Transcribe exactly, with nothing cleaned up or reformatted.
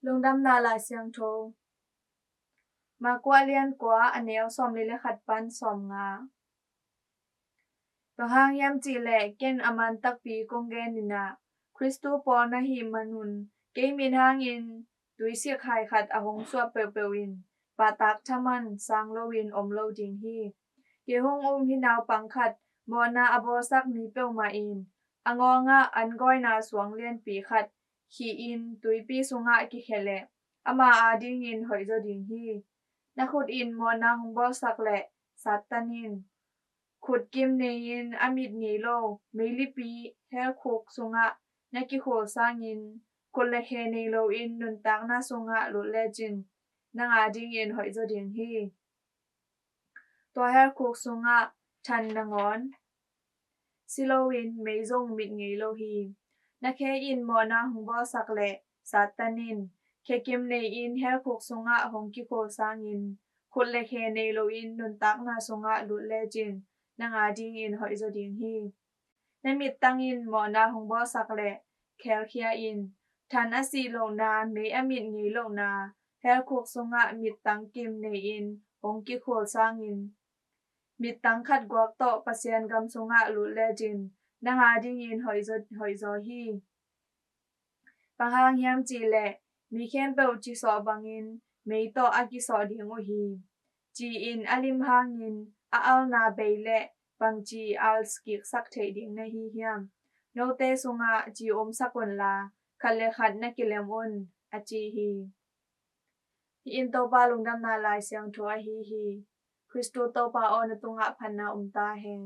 Lungdamna Lai Siangtho. Mark a lian kua, a neu sawmli le khat pan sawmnga. Bang hang hiam cih leh ken a man takpi kong gen in ah, Khristu pawl na hih manun kei min hangin tuisik hai khat a hong suah peuhpeuh in pahtak thaman sang loin om lo ding hi. Kei hong um hih naupang khat mawhna a bawlsak mi peuhmah in a ngawngah an gawina suang lianpi khat khih in tuipi sungah kikhia leh ama adingin hoihzaw ding hi. Na khut in mawhna hong bawlsak leh, Satan in khut kim nei-in a mit ngei lo meilipi helkhuk sungah na kikhul sangin, khut le khe nei loin nuntakna sungah lut lecin nang adingin hoihzaw ding hi. Tua helkhuk sungah than nangawn si loin mei zong mit ngei lo hi. Na khe in mawhna hong bawlsak leh, Satan in khe kim nei-in helkhuk sungah hong kikhul sangin, khut le khe nei loin nuntakna sungah lut lecin nang adingin hoihzaw ding hi. Na mittang in mawhna hong bawlsak leh, khelkhia in than a sih lohna, mei a mit ngei lohna helkhuk sungah mittang kim nei-in hong kikhul sangin, mittang khat guak tawh Pasian gam sungah lut lecin nang adingin hoihzaw, hoihzaw hi. Bang hang hiam cih leh mi khempeuh cisawh bangin mei tawh a kisawh ding uh hi. Ci in a lim hangin a alna bei leh bangci al kiksak theih ding na hi hiam? Note sungah ci omsak unla, khat le khat na kilem un, a ci hi. Hih in Topa Lungdamna Lai Siangtho ahi hi. Khristu Topa aw, na tungah phatna om ta hen.